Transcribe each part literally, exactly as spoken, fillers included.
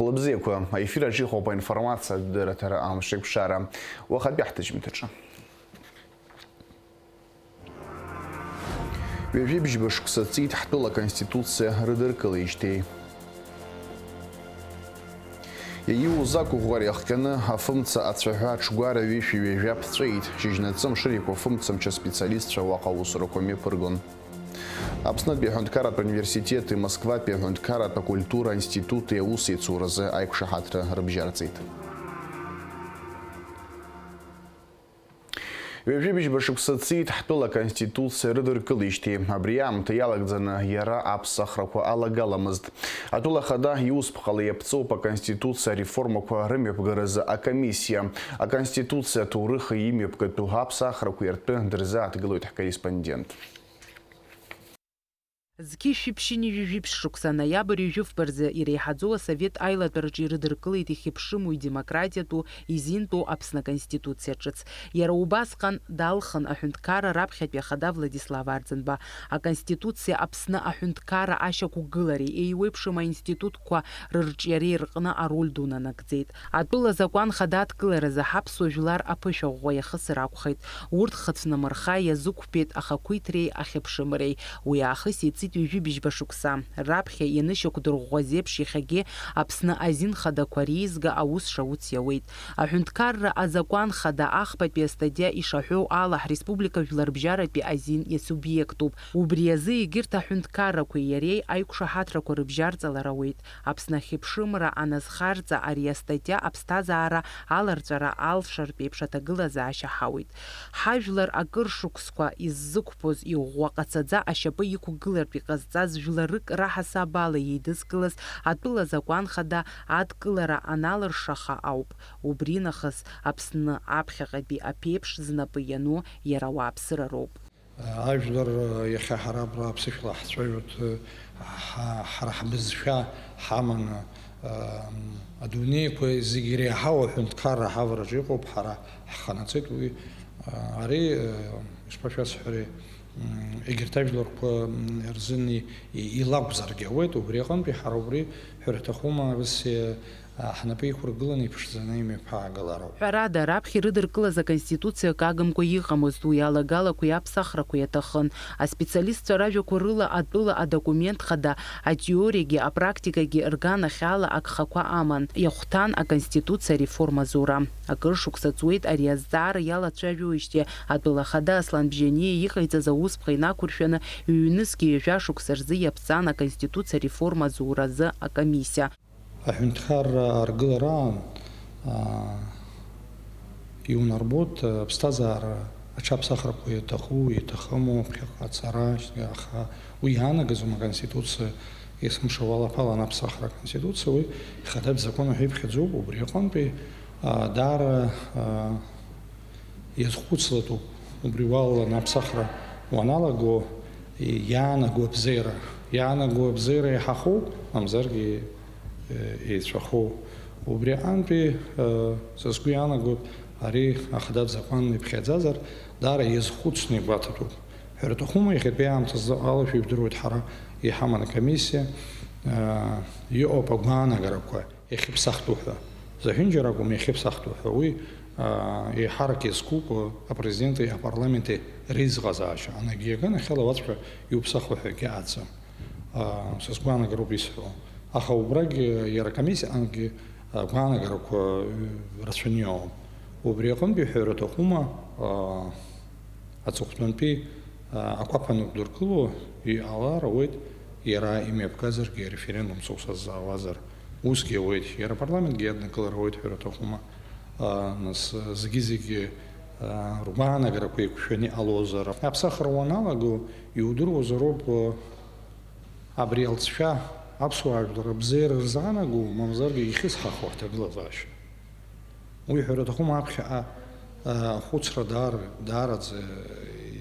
Хәлыбзиақәа, аефир аҿы иҟоуп аинформациатә дырраҭара Амш еиқәшара. Уахатәи ҳҭыжьымҭаҿы. Ҩажәи бжьба шықәса ҵит ҳтәыла Аконституциа рыдыркылеижьҭеи. Иаиуз ақәыӷәӷәара иахҟьаны афымца ацәаҳәа аҽгәара ҩышәи ҩажәа ԥҵәеит. Шьыжьнаҵы Мшырикәа афымцамч аспециалистцәа уаҟа аусурақәа мҩаԥыргон. Аԥснытәи аҳәынҭқарратә университети Москватәи аҳәынҭқарратә акультура институти аус еицуразы аиқәшаҳаҭра рыбжьарҵеит. Ҩажәи бжьба шықәса ҵит ҳтәыла Аконституциа рыдыркылеижьҭеи. Абри аамҭа иалагӡаны иара аԥсахрақәа алагаламызт. Атәыла ахада иусԥҟала иаԥҵоуп Аконституциа ареформақәа рымҩаԥгаразы акомиссиа. Аконституциа аҭоурыхи имҩаԥгатәу аԥсахрақәеи ртәы дырзааҭгылоит ҳкорреспондент. Зқьи шәиԥшьыни жәаҩа жәиԥшь шықәса ноиабр ҩажәи фба рзы иреиҳаӡоу асовет аилатәараҿы ирыдыркылеит ихьыԥшыму, идемократиатәу, изинтәу Аԥсны Аконституциа ҿыц. Иара убасҟан далхын аҳәынҭқарра раԥхьатәи ахада Владислав Арӡынба. Аконституциа Аԥсны аҳәынҭқарра ашьақәгылареи еиуеиԥшым аинститутқәа рырҿиареи рҟны ароль ду нанагӡеит. Атәыла азакәан хада адкыларазы ҳаԥсуа жәлар аԥышәаӷәӷәа иахысыр акәхеит. Урҭ хыцәнамырха иазықәԥеит ахақәиҭреи ахьыԥшымреи. Уи аахыс иаҵит ҩажәи бжьба шықәса. Раԥхьа ианышьақәдырӷәӷәаз еиԥш иахьагьы Аԥсны азин хадақәа реизга аус шауц иауеит. Аҳәынҭқарра азакәан хада ахԥатәи астатиа ишаҳәоу ала, ҳреспублика жәларбжьаратәи азин иасубиектуп. Убри азы егьырҭ аҳәынҭқаррақәеи иареи аиқәшаҳаҭрақәа рыбжьарҵалар ауеит. Аԥсны ахьыԥшымра аназхарҵа ари астатиа аԥсҭазаара аларҵәара алшартә еиԥш аҭагылазаашьа ҳауеит. Ҳажәлар акыр шықәсқәа иззықәԥоз иӷәӷәа ҟацаӡа ашьапы иқәгылартә иҟазҵаз жәларык раҳасабала еидызкылаз атәыла азакәан хада адкылара аналыршаха ауп. Убри нахыс Аԥсны аԥхьаҟатәи аԥеиԥш знапы иану иара ауааԥсыра роуп. Ажәлар, иахьа ҳара абра аԥсышәала ҳцәажәоит, ҳа-, ҳара ҳбызшәа ҳаманы, адунеиқәа зегьы иреиҳау аҳәынҭқарра ҳавараҿы иҟоуп, ҳара ҳханаҵеит уи, ари, ишԥашәасҳәари, егьырҭ ажәларқәа рзын и-, и-, илакәзаргьы ауеит, убри аҟынтәи ҳара убри ҳәара аҭахума, Россиа ҳнапы иқәыргыланы иԥшӡаны имҩаԥаагалароуп. Ҳәарада, раԥхьа ирыдыркылаз аконституциа акы агымкәа иҟамызт, уи алагалақәеи аԥсахрақәеи аҭахын. Аспециалистцәа ражәақәа рыла, атәыла адокумент хада атеориагьы апрактикагьы рганахьала агхақәа аман, иахәҭан аконституциа ареформа азура. Акыр шықәса ҵуеит ари азҵаара иалацәажәоижьҭеи атәыла хада Аслан Бжьаниа иҟаиҵаз аусԥҟа инақәыршәаны ҩнызқьи ҩажәа шықәса рзы иаԥҵан аконституциа ареформа азуразы акомиссиа. Аҳәынҭқарра аргылараан, аа, иунарбоит, аԥсҭазаара аҽаԥсахрақәа иаҭаху, иаҭахыму, ԥхьаҟа ацара, аха уи иаанагӡом аконституциа есымша уалаԥалан аԥсахра аконституциа, уи ихадатә закон ҳәа иԥхьаӡоуп, убри аҟынтәи, аа, даара, аа, иазхәыцлатәуп. Убри уалаланы аԥсахра уаналаго, иаанаго абзеира, иаанаго абзеира еиҳахоуп, мамзаргьы, э, еицәахоуп. Убри аҟынтәи, э, са сгәы иаанагоит, ари ахадатә закәан иԥхьаӡазар, даара иазхәыцны игәаҭатәуп. Ҳәара аҭахума, иахьатәи аамҭазы алашәа ижәдыруеит, ҳара иҳаман акомиссиа, э, иҟоуп агәаанагарақәа. Иахьыԥсахтәу ҳәа. Зҳәынџьар акәым, иахьыԥсахтәу ҳәа. Уи, аа, еиҳарак иазкуп, апрезиденти апарламенти реизыҟазаашьа. Анагьы иаганахьала уаҵәҟьа иуԥсахуа ҳәа акгьы аӡам. Аа, са сгәаанагароуп исҳәо. Аха убрагь, иара акомиссиа ангьы, аа, гәаанагарақәа, э, рацәаны иоуп. Убри аҟынтәи ҳәара аҭахума, аа, аҵыхәтәантәи, аа, ақәаԥа анықәдыргыло иҟалар ауеит, иара имҩаԥгазаргьы, ареферендум ҵоуса ззаауазар, усгьы ауеит, иара апарламентгьы иаднакылар ауеит ҳәа рҭахума, аа, нас, зегьы-зегьы, аа, ргәаанагарақәа еиқәшәаны иҟалозар. Аԥсахра уаналаго, иудыруазароуп, аа, абри алҵшәа аԥсуаа жәлар абзеира рзаанаго, мамзаргьы ихьысҳахо ҳҭагылазаашьа. Уи ҳәара аҭахума, аԥхьаҟа, а, ахәыцра даара, даараӡа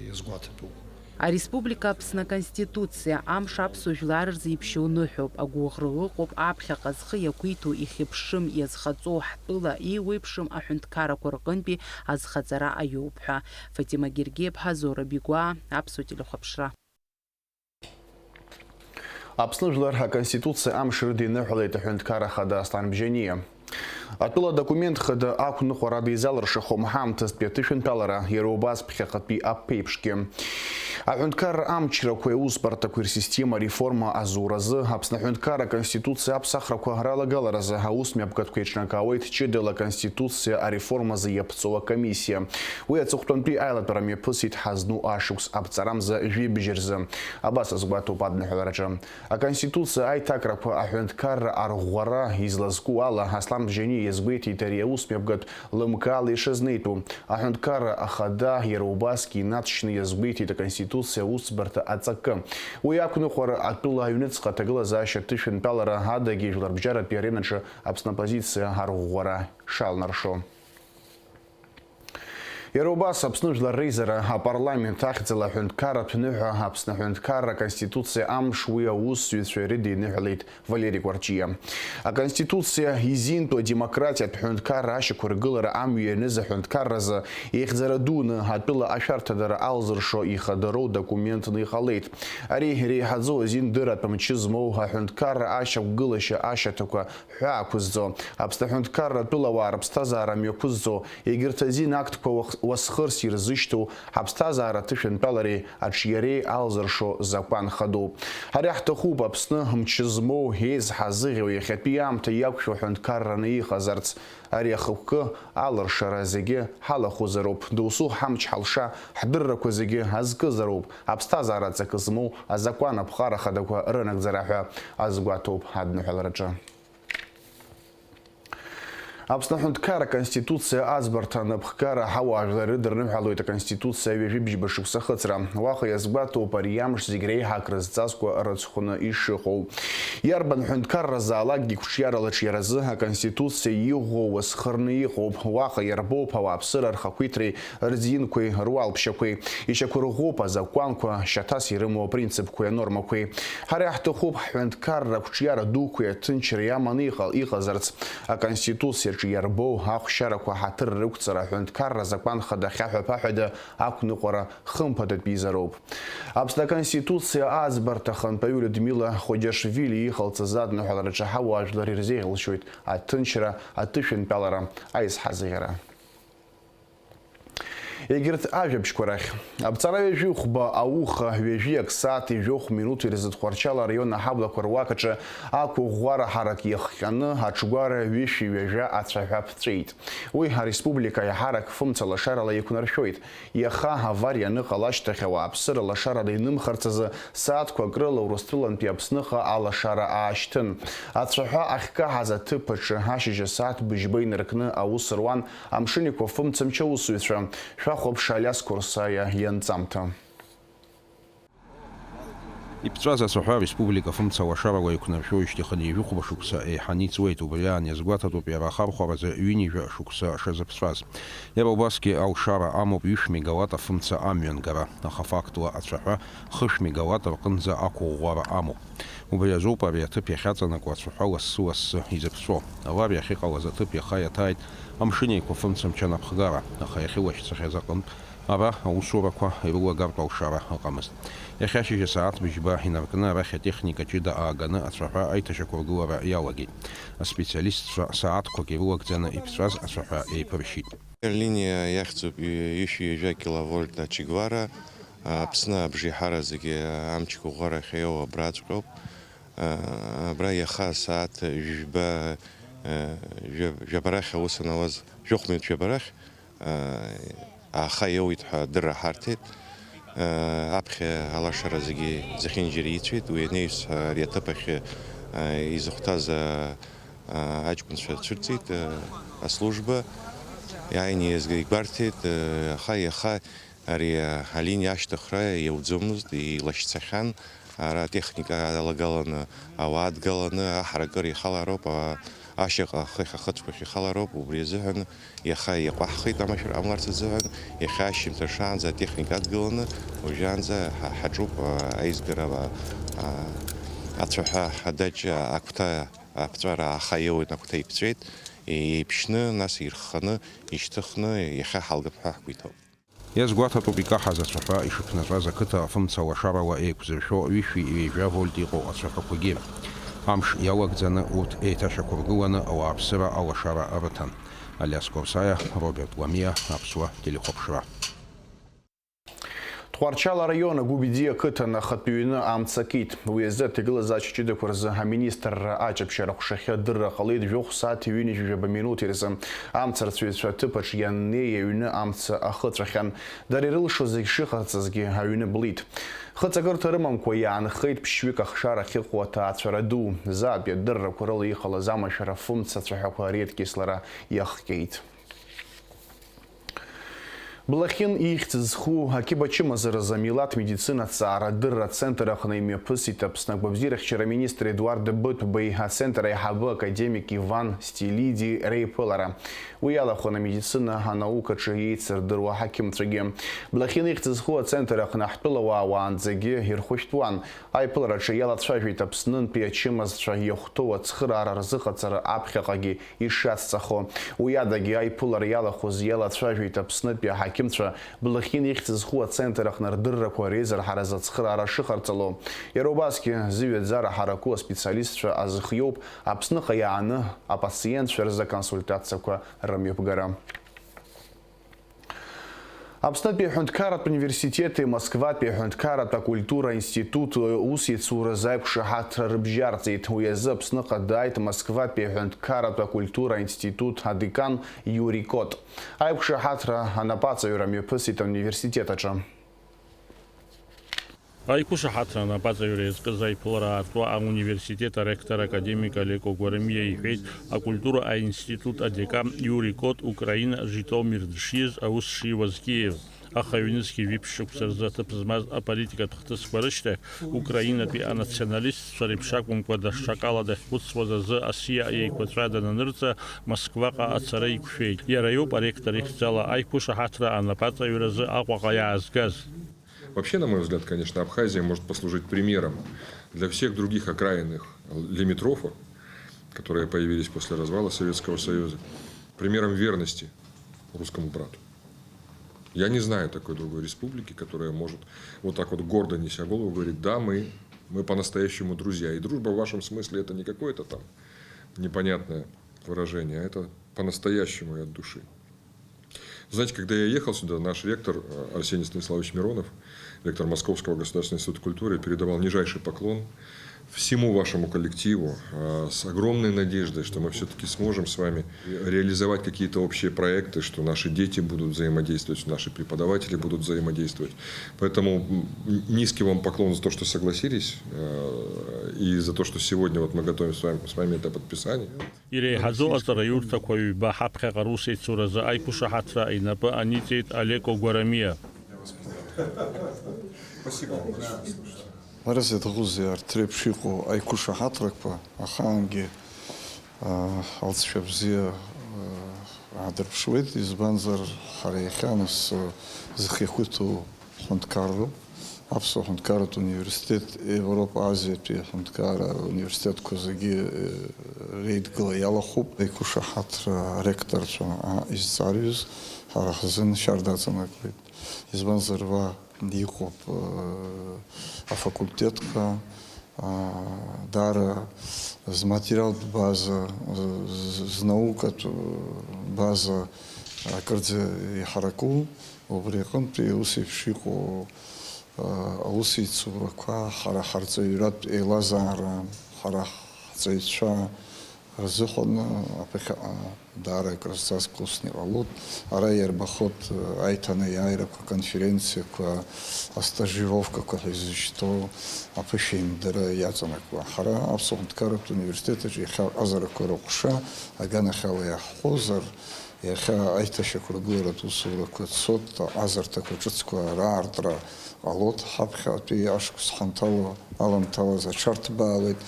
иазгәаҭатәуп. Ареспублика Аԥсны Аконституциа амш аԥсуа жәлар рзы иԥшьоу ныҳәоуп, агәыӷра ыҟоуп аԥхьаҟа зхы иақәиҭу, ихьыԥшым, иазхаҵоу ҳтәыла еиуеиԥшым аҳәынҭқаррақәа рҟынтәи азхаҵара аиоуп ҳәа. Фатима Гергиаԥҳа, Зора Бигәаа, Аԥсуа телехәаԥшра. Аԥсны Жәлар Аконституциа амш рыдиныҳәалеит аҳәынҭқар ахада Аслан Бжьаниа. Атәыла адокумент хада ақәныҟәара дизалыршахом ҳаамҭазтәи аҭышәынтәалара, иара убас ԥхьаҟатәи аԥеиԥшгьы. Аҳәынҭқарра амчрақәеи аусбарҭақәеи рсистема реформа азуразы Аԥсны аҳәынҭқарра аконституциа аԥсахрақәа ралагаларазы аус мҩаԥгатәқәа еиҿнакаауеит ҷыдала аконституциа ареформазы иаԥҵоу акомиссиа. Уи аҵыхәтәантәи аилатәара мҩаԥысит ҳазну ашықәс аԥҵарамза жәибжь рзы. Абас азгәаҭоуп адныҳәалараҿы. Аконституциа аиҭакрақәа аҳәынҭқарра арӷәӷәара излазку ала, Аслан Бжьаниа иазгәеиҭеит ари аус мҩаԥгатә лымкаала ишазнеитәу. Аҳәынҭқарра ахада иара убасгьы инаҵшьны иазгәеиҭеит Аконституциа аусӡбарҭа аҵакы. Уи ақәныҟәара атәыла аҩныҵҟа аҭагылазаашьа аҭышәынтәалара адагьы жәларбжьаратәи аренаҿы Аԥсны апозициа арӷәӷәара шалнаршо. Иара убас Аԥсны Жәлар Реизара апарламент ахьӡала аҳәынҭқарратә ныҳәа Аԥсны аҳәынҭқарра аконституциа амш уи аусзуҩцәа ирыдиныҳәалеит Валери Кәарҷиа. Аконституциа изинтәу адемократиатә ҳәынҭқарра ашьақәыргылара амҩа ианыз аҳәынҭқарразы еихьӡара дуны атәыла ашәарҭадара алзыршо ихадароу документны иҟалеит. Ари реиҳаӡоу азин дыратә мчы змоу аҳәынҭқарра ашьақәгылашьа ашьаҭақәа ҳәа ақәызҵо, Аԥсны аҳәынҭқарра атәылауаа рыԥсҭазаара мҩақәызҵо, егьырҭ азин актқәа уах-, уасхырс ирзышьҭоу ҳаԥсҭазаара аҭышәынтәалареи аҿиареи алзыршо закәан хадоуп. Ҳара иаҳҭахуп Аԥсны мчы змоу, еизҳа зыӷьу, иахьатәи аамҭа иақәшәо ҳәынҭқарраны иҟазарц. Ари ахықәкы алыршара зегьы ҳалахәызароуп. Досу ҳамч ҳалша, ҳдыррақәа зегьы азкызароуп. Аԥсҭазаара аҵакы змоу азакәан аԥҟара хадақәа рынагӡара ҳәа азгәаҭоуп адныҳәалараҿы. Аԥсны аҳәынҭқарра аконституциа аӡбарҭа анапхгара ҳауаажәлар ирыдырныҳәалоит аконституциа ҩажәи бжьба шықәса ахыҵра. Уаҟа иазгәаҭоуп ари амш зегь реиҳа акрызҵазкуа рыцхәны ишыҟоу. Иарбан ҳәынҭқарразаалакгьы қәҿиарала аҿиаразы аконституциа иӷәӷәоу уасхырны иҟоуп. Уаҟа иарбоуп ауааԥсыра рхақәиҭреи рдинқәеи руалԥшьақәеи, ишьақәырӷәӷәоуп азакәанқәа, шьаҭас ирымоу апринципқәеи анормақәеи. Ҳара иаҳҭахуп ҳҳәынҭқарра ақәҿиара дуқәеи аҭынчреи аманы иҟал-, иҟазарц. Аконституциаҿы иарбоу ахәшьарақәа ҳаҭыр рықәҵара аҳәынҭқарра азакәан хада хьаҳәа-ԥаҳәада ақәныҟәара хымԥадатәизароуп. Аԥсны Аконституциа аӡбарҭа ахантәаҩы Людмила Хоџьашвили иҟалҵаз адныҳәалараҿы ҳауаажәлар ирзеиӷьалшьоит аҭынчра, аҭышәынтәалара, аизҳазыӷьара. Егьырҭ ажәабжьқәа рахь. Аԥҵара ҩажәи хәба ауха, ҩажәи аксааҭ ҩажәи хә минуҭ ирзы Тҟәарчал араион аҳаблақәа руак аҿы ақәыӷәӷәара ҳарак иахҟьаны аҽгәара ҩышәи ҩажәа ацәаҳәа ԥҵәеит. Уи ареспублика аиҳарак фымца лашарала иқәнаршәоит. Иаха авариа аныҟала ашьҭахь ауааԥсыра лашарада инымхарц азы сааҭқәак рыла Урыстәылантәи Аԥсныҟа алашара аашьҭын. Ацәаҳәа ахькаҳаз аҭыԥ аҿы ашьыжь асааҭ быжьба инаркны аус руан Амшын Еиқәа фымца мчаусзуҩцәа. Шәахәаԥш, Алиас Қәырсаиа ианҵамҭа. Иԥҵәаз ацәаҳәа ареспублика фымца лашарала иқәнаршәоижьҭеи хынҩажәи хәба шықәса еиҳаны иҵуеит, убри аан иазгәаҭатәуп иара ахархәаразы ҩынҩажәа шықәса шазыԥҵәаз. Иара убасгьы алшара амоуп ҩышә мегаватт афымца амҩангара, аха фактла ацәаҳәа хышә мегаватт рҟынӡа ақәыӷәӷәара амоуп. Убри азоуп ари аҭыԥ иахьаҵанакуа ацәаҳәа лассы-лассы изыԥҵәо. Авариа ахьыҟалаз аҭыԥ иаха иаҭааит Амшын Еиқәа фымца мчы анапхгара, аха иахьылашьцахьаз аҟынтә ара аусурақәа ирылагартә алшара ыҟамызт. Иахьа ашьыжь асааҭ быжьба инаркны арахь атехника ҷыда ааганы ацәаҳәа аиҭашьақәыргылара иалагеит. Аспециалистцәа сааҭқәак ирылагӡаны иԥҵәаз ацәаҳәа еиԥыршьит. Алиниа иахьӡуп ҩышәи ҩажәа киловольт ачыгвара, Аԥсны абжеиҳараӡагьы амч гәыӷәарахь иоуа абраҵәҟьоуп. Абра иаха асааҭ жәба, жәа-, жәабарахь аус анауаз, жәохә минуҭ жәабарахь, ааха иоуит ҳәа адырра ҳарҭеит. Аԥхьа алашара зегьы зехьынџьара ицәеит, уи анаҩс ари аҭыԥ ахь изыхәҭаз аҷкәынцәа цәырҵит, аслужба иааины иазга-, игәарҭеит, аха иаха ари алиниа ашьҭыхра иауӡомызт, илашьцахьан, ара атехника алагаланы, ауаа адгаланы, аҳаракыра ихалароуп, а-, ашьаҟа ахыхь ахыцқәахь ихалароуп, убри азыҳәан иаха иаҟәаҳхит амашәыр ҟамларц азыҳәан, иахьа ашьжьымҭан шаанӡа атехника адгаланы, уажәаанӡа ҳа-, ҳаҿуп, а, аизгара, а, а, ацәаҳәа адаҷ агәҭа аԥҵәара ааха иоуеит, агәҭа иԥҵәеит, еиԥшьны, нас ирхханы, ишьҭыхны, иахьа ҳалгап ҳәа ҳгәы иҭоуп. Иазгәаҭатәуп икаҳаз ацәаҳәа ишыԥнаҵәаз ақыҭа афымца лашарала еиқәзыршәо ҩышәи ҩажәа вольт иҟоу ацәаҳәақәагьы. Амш иалагӡаны урҭ еиҭашьақәыргыланы ауааԥсыра алашара рыҭан. Алиас Корсаиа, Роберт Гәамиа, Аԥсуа телехәаԥшра. Тҟәарчал араион Агәыбиӡиа ақыҭан ахатә ҩны амца акит. Уи азы аҭагылазаашьа ҷыдақәа рзы аминистрра аҷаԥшьара аҟәшахьы адырра ҟалеит, жәохә сааҭи ҩынҩажәи жәаба минуҭи рзы. Амцарцәаҩцәа аҭыԥаҿ ианнеи аҩны амца ахыҵәахьан. Дара ирылшо зегь шыҟарҵазгьы аҩны блит. Хыҵакырҭа рымамкәа иаанхеит ԥшьҩык ахшара ахьыҟоу аҭаацәара ду. Зыаатәи адыррақәа рыла иҟалаз амашәара фымца ацәаҳәақәа реидкьыслара иахҟьеит. Блохин ихьӡ зху ақьыба ачымазаразы амилаҭ медицина аҭҵаарадырра ацентр аҟны имҩаԥысит Аԥсны агәабзиарахьчара аминистр Едуард Быҭәбеи ацентр аиҳабы академик Иван Стилиди реиԥылара. Уи иалахәын амедицина анаукаҿы еицырдыруа аҳақьымцәагьы. Блохин ихьӡ зху ацентр аҟны ҳтәылауаа уаанӡагьы ирхәышәтәуан. Аиԥылараҿы иалацәажәеит Аԥснынтәи ачымазцәа иахәҭоу ацхыраара рзыҟаҵара аԥхьаҟагьы ишацҵахо. Уи адагьы аиԥылара иалахәыз иалацәажәеит Аԥснытәи аҳақьымцәа Блохин ихьӡ зху ацентр аҟны рдыррақәа реизырҳаразы ацхыраара шыҟарҵало. Иара убасгьы зыҩаӡара ҳараку аспециалистцәа азыхиоуп Аԥсныҟа иааны апациентцәа рзы аконсультациақәа рымҩаԥгара. Аԥснытәи аҳәынҭқарратә университети Москватәи аҳәынҭқарратә акультура институт усеицуразы аиқәшаҳаҭра рыбжьарҵеит. Уи азы Аԥсныҟа дааит Москватәи аҳәынҭқарратә акультура институт адекан Иури Кот. Аиқәшаҳаҭра анапаҵаҩра мҩаԥысит ауниверситет аҿы. Аиқәышаҳаҭра анапаҵаҩра иазкыз аиԥылара аартуа ауниверситет аректор академик Олеко Гәарамиа иҳәеит, акультура аинститут адекан Иури Кот Украина, Житомир дшиз аус шиуаз Киев. Аха ҩнызқьи жәиԥшь шықәса рзы аҭыԥ змаз аполитикатә хҭысқәа рышьҭахь, Украинатәи анационалистцәа реиԥш акәымкәа, даҽакала дахьхәыцуаз азы асиа еиқәаҵәа дананырҵа, Москваҟа ацара иқәшәеит. Иара иоуп аректор ихьӡала аиқәышаҳаҭра анапаҵаҩразы Аҟәаҟа иаазгаз. Вообще, на мой взгляд, конечно, Абхазия может послужить примером для всех других окраинных лимитрофов, которые появились после развала Советского Союза, примером верности русскому брату. Я не знаю такой другой республики, которая может вот так вот гордо, неся голову, говорить: «Да, мы, мы по-настоящему друзья». И дружба в вашем смысле — это не какое-то там непонятное выражение, а это по-настоящему и от души. Знаете, когда я ехал сюда, наш ректор, э, Арсений Станиславович Миронов, ректор Московского государственного института культуры, передавал нижайший поклон всему вашему коллективу, э, с огромной надеждой, что мы всё-таки сможем с вами реализовать какие-то общие проекты, что наши дети будут взаимодействовать, что наши преподаватели будут взаимодействовать. Поэтому, м, низкий вам поклон за то, что согласились, э, и за то, что сегодня вот мы готовим с вами, с вами это подписание. Иреиҳаӡоу аҵараиурҭақәа ҩба ҳаԥхьаҟа русеицуразы аиқәышаҳаҭра инапы аниҵеит Олеко Гәарамиа. Ҳәарас иаҭахузеи, арҭ реиԥш иҟоу аиқәышаҳаҭрақәа ахаангьы, аа, алҵшәа бзиа, аа, аадырԥшуеит, избанзар, ҳара иахьа нас, аа, зхы ихәыҭоу ҳҳәынҭқарроуп. Аԥсуа ҳәынҭқарратә университет Европа, Азиатәи аҳәынҭқарра университетқәа зегьы, э, реидгыла иалахәуп. Аиқәышаҳаҭра аректорцәа, а, изҵаарҩыз ҳара ҳзын шьарда аҵанакуеит. Избанзар, уа иҟоуп, э, афакультетқәа, а, даара зматериалтә база, з-, з-, знаукатә база акырӡа иҳараку, убри аҟынтәи ус еиԥш иҟоу, а, аусеицурақәа ҳара ҳарҵаҩратә еилазаара, ҳара ҳҵаҩцәа рзыҳәан аԥхьаҟа даара акрызҵазкуа усны иҟалоит. Ара иарбахоит, аиҭанеиааирақәа, аконференциақәа, астажировкақәа ҳәа изышьҭоу аԥышәеимдара иаҵанакуа. Ҳара Аԥсуа ҳәынҭқарратә университет аҿы иахьа аҟазарақәа рыҟәша аганахьала иаҳҳәозар, иахьа аиҭашьақәыргыларатә усурақәа цоит, аҟазарҭақәа ҿыцқәа раартра ҟалоит, ҳаԥхьатәи ашықәс ҳанҭало, аламҭалаз аҽарҭбаауеит,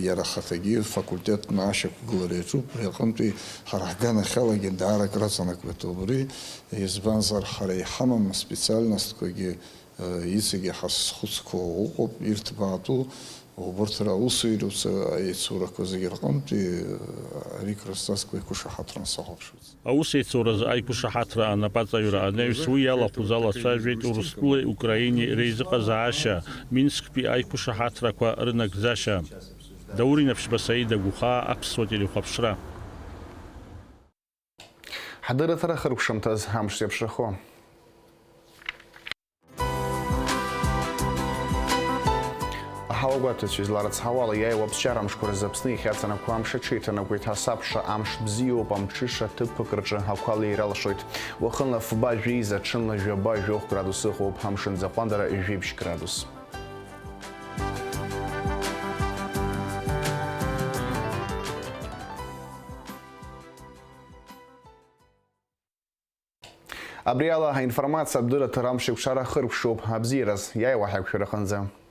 иара ахаҭагьы факультетны ашьақәгылара иаҿуп, уи аҟынтәи ҳара ҳганахьалагьы даара акраҵанакуеит убри, избанзар, ҳара иҳамам аспециальностқәагьы, иҵегьы ҳазхәыцқәоу ыҟоуп, ирҭбаатәу, Убарҭ аусеилырҩра аицурақәа зегьы рҟынтәи ари Краснодар аиқәшаҳаҭра сахәаԥшуеит. Аусеицуразы аиқәшаҳаҭра анапаҵаҩра анаҩс уи иалахәыз алацәажәеит Урыстәылеи Украинеи реизыҟазаашьа, Минсктәи аиқәшаҳаҭрақәа рынагӡашьа. Даур Инаԥшьба, Саида Гәхаа, Аԥсуа телехәаԥшра. Ҳдырраҭара хыркәшамҭаз амш зеиԥшрахо. Аҳауагәаҭацәа изларыцҳауала, иааиуа аԥсшьара амшқәа рзы Аԥсны иахьаҵанакуа амш аҽеиҭанакуеит. Асабша амш бзиоуп, амҽыша ҭыԥқәак рҿы ақәа леира алшоит. Уахынла фба жәеиза, ҽынла жәаба-жәохә градус ыҟоуп, амшынӡ аҟәандара жәибжь градус. Абри ала аинформациатә дырраҭара амш еиқәшара хыркәшоуп. Абзиараз, иааиуа ҳаиқәшәараҟынӡа.